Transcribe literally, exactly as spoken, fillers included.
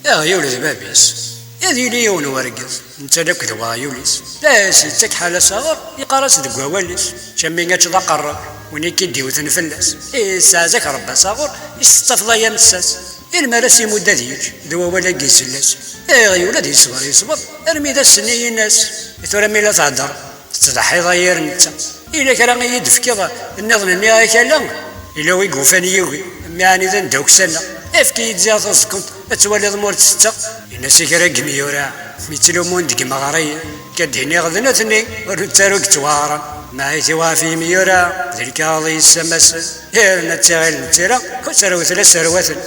Aɣyul d bab-is. Ad yili yiwen wergaz, netta akk d waɣyul-is. La as-yettak ḥala asaɣur, yeqqar-as deg wawal-is: "Cammi ad d-aqerreb, win i k-id-iwten fell-as." Yesseɛz-ak Rebbi asaɣur, i s-tettafeḍ ay amessas. I lemmer ad s-imudd ad yečč, d wawal-agi isell-as. Aɣyul ad yesber, yesber, armi d ass-nni, yenna-as: "Tura mi la thedder, tettdeḥḥiḍ ay yir netta. Yella kra i yi-d-tefkiḍ nniḍen-nni ay akala?" Yella wi yufan yigi, mmi ɛni d anda uksaneɣ. Efk-iyi-d ziɣ taẓekkunt, ad twaliḍ ma ur tt-tetteɣ. Yenna-as i kra n yimyura mi ttlumun deg imeɣriyen: "Akka d-iniɣ d nutni, ur nettaru deg ttwaɣren. Mɛit-iw ɣef yimyura, d lkaɣeḍ i yessamasen. Yerna d tiɣil n tira, ur trewtel aserwaten."